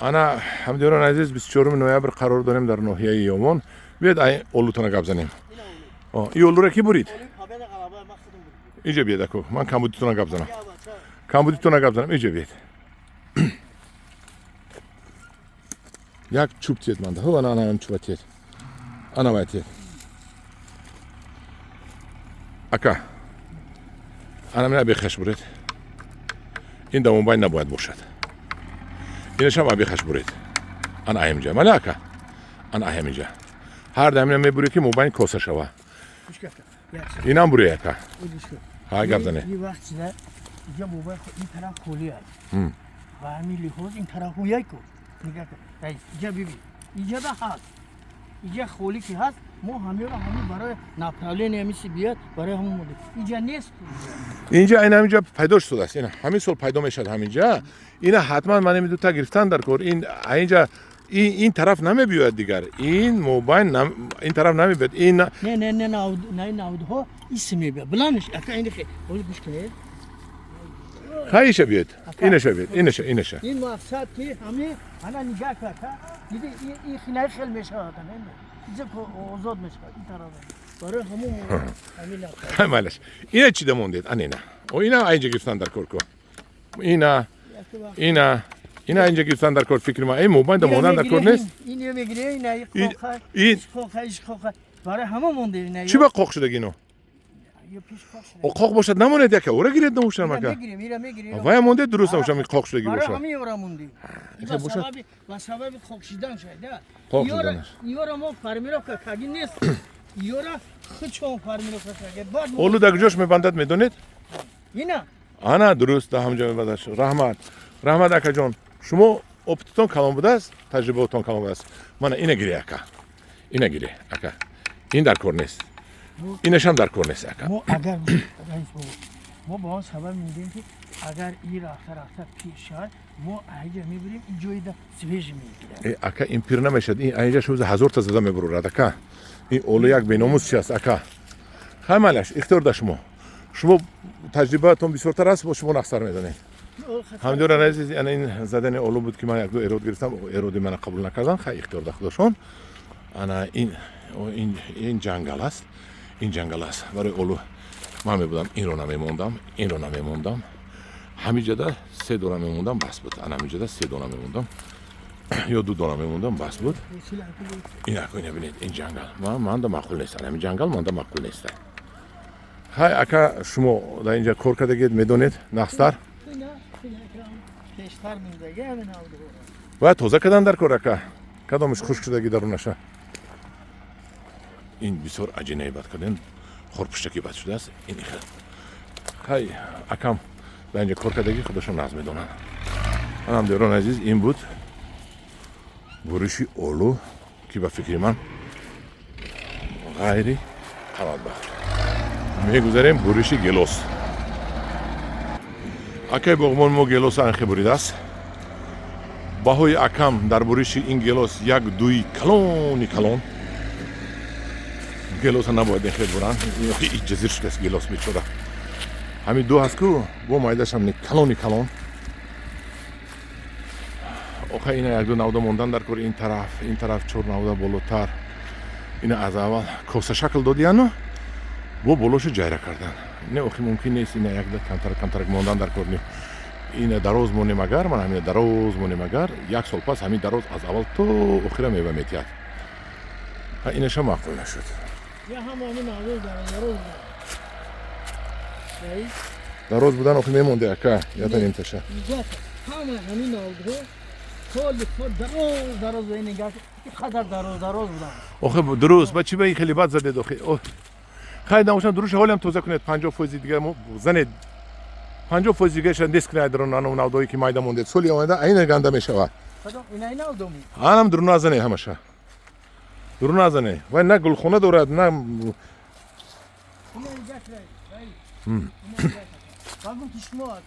Ана, ҳамдиёрони азиз, 24 ноябр қарор дорем дар ноҳияи Ёвон. Биёед, ай олутона гап занем. И олура ки бурид? Инҷа биед, аку, ман камбудитона гап занам, камбудитона гап занам. Инҷа биед, як чӯб тиед манда. Ҳу, ана, ана чӯба тиед, ана вай тиед, ака. Ана мина бехаш буред. Ин дамонбай набояд бошад. Инашам абехаш буред. Ана аҳаминҷа, мала ака, ана аҳаминҷа ҳар дамина мебуред, ки мобайн коса шава. Инам буре, ака. Ҳа, гап зане. Ин тараф холӣ аст, ба ҳамин лиҳоз ин тараф ҳуяй ку, нигоҳ кун, иҷа бибин, иҷада ҳаст, иҷа холӣ ки ҳаст, мо ҳамеро ҳамин барои направление миси биёд, барои ҳамон мода иҷа нест. Инҷа ин ҳаминҷа пайдо шудааст, ина ҳамин сол пайдо мешавад ҳаминҷа. Ина ҳатман ман ими дута гирифтан дар кор. Ин инҷа ин тараф намебиёяд дигар, ин мобайн ин тараф намебиёяд, ин. Не, не, не, на, навдҳо ис мебиёд, биланш, ака, ин гӯш кунед. Ха, иша биёд, инаша биёд, инаша, инаша. Ин мақсад ки ҳами ана нигоҳ кар, диди, ин хинаи хел мешавад, иҷа озод мешавад ин тараф, барои ҳамон ҳамин. Майлаш, ина чида мондед? Ана ина, о, ина инҷа гирифтан дар кор ку. Ина, ина, ина инҷа гирифтан дар кор, фикри ман ин мобайн да мондан дар кор нест. Ин мегире, ина барои ҳама монде. Ина чӣ ба қоқ шудаги ино? О, қоқ бошад, намонед, яка ора гиред, намошам, ака. Вая монде, дуруст намошам, қоқ шудаги бошад. Ҳамин ора монде ба сабаби қоқ шидан шайда. Қоқ шуданаш. Иёра мо формировка карди нест, иёра худшон формировка карди. Олу дар куҷош мебандад, медонед? Ина. Ана, дуруст, дар ҳамҷо мебандад. Раҳмат, раҳмат, акаҷон, шумо опытитон калон будааст, таҷрибаотон калон будааст. Мана ина гире, ака, ина гире, ака. Ин дар кор нест, инашам дар кор нест, ака. Мо агар мо ба он сабаб мегӯем, ки агар и рафта рафта пир шавад, мо айҷа мебирем, ин ҷоида свежий мегирем. Э, ака, ин пир намешавад, ин айҷа шуза ҳазорта зада мебурад, ака. Ин олу як беномус чи аст, ака. Хай, майлаш, ихтиёр да шумо, шумо таҷрибаатон бисёртар аст, бо шумо нақсар медонед. Ҳамдиёран азиз, ана ин задани олу буд, ки ман якду эрод гирифтам, эроди мана қабул накардам. Хай, ихтиёр да худошон. Ана ин ҷангал аст, ин ҷангал аст. Барои олу ман мебудам, инро намемондам, инро намемондам. Ҳамиҷада се дона мемондам, бас буд. Ана ҳамиҷада се дона мемондам ё ду дона мемондам, бас буд. Инако, ина бинед, ин ҷангал манда маъқул нест, ана ҳамин ҷангал манда маъқул нест. Хай, ака, шумо дар инҷа кор кардагед, медонед нақстар. Бояд тоза кардан дар кор, ака. Кадомаш хушк шудаги дарунаша? Ин бисёр аҷинаи бад кардем, хорпуштаки бад шудааст ин хел. Хай, акам дар инҷа кор кардагӣ, худашон нағз медонанд. Анам, диёрон азиз, ин буд буриши олу, ки ба фикри ман ғайри қаноатбахш. Мегузарем буриши гелос. Акаи боғбон мо гелоса анхе буридааст. Баҳои акам дар буриши ин гелос як дуи калони калон. Гелоса набояд инхел буранд, ҷазир шудааст гелос, бечора. Ҳамин ду ҳаст ку, бо майдашам не, калони калон. Оха, ина якду навда мондан дар кор ин тараф, ин тараф чор навда болотар. Ина аз аввал коса шакл додияну бо болошу ҷайра кардан. Не, охи, мумкин нест. Ина якда камтарак, камтарак мондан дар кор. Не, ина дароз монем агар, ман ҳамина дароз монем агар, як сол пас ҳамин дароз аз аввал то охира мева метиҳад. Инаша маъқул нашуд. Дароз Дароз будан охи мемонде, ака, ята нимташа. Ҳама ҳамин навдҳо соли дароз дароз, қадар дароз дароз будан. Охи, дуруст, ба чи ба ин хеле бад задед, охи? Хай, намошам, дуруша ҳолиам тоза кунед, 50% дигар занед, 50% дигараша нест кунед. Дарун ану навдое ки майда мондед, соли оянда айна ганда мешавад. Анам дуруна зане, ҳамаша дуруна зане. Вай на гулхона дорад, на. Гуфти шумо,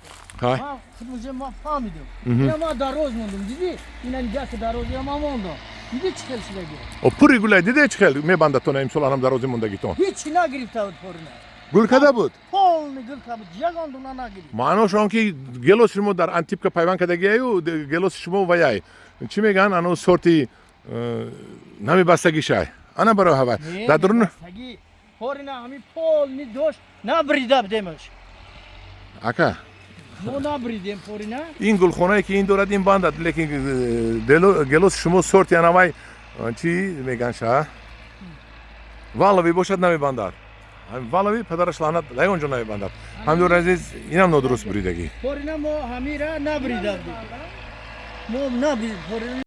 ма фаҳмидам, ина ма дароз мондам, дидӣ, ина нигаҳ, дароз я ма мондам, дидӣ, чӣ хел шудаги? О, пури гулай, диде, чӣ хел мебандатона имсол анам дарози мондагитон. Ҳичи нагирифта буд порина. Гул када буд. Полный гул када буд, ягон дуна нагирифт. Маънош он ки гелоси шумо дар антипка пайванд кардагиаю, гелоси шумо ваяй, чӣ мегӯянд, ану сорти намебастагишай, ана барои ҳавай дар дарун. Порина ҳами полный дошт, набрида будемаш. Ака. Мо набридем порина. Ин гулхонае ки ин дорад, ин бандад, лекин гелоси шумо сорти анавай, чӣ мегӯянд ша, валови бошад, намебандад. Валови падараш лаънат, ягон ҷо намебандад. Ҳамдор азиз, инам нодуруст буридагӣ. Порина мо ҳамира набрида будем, мо набрид порина.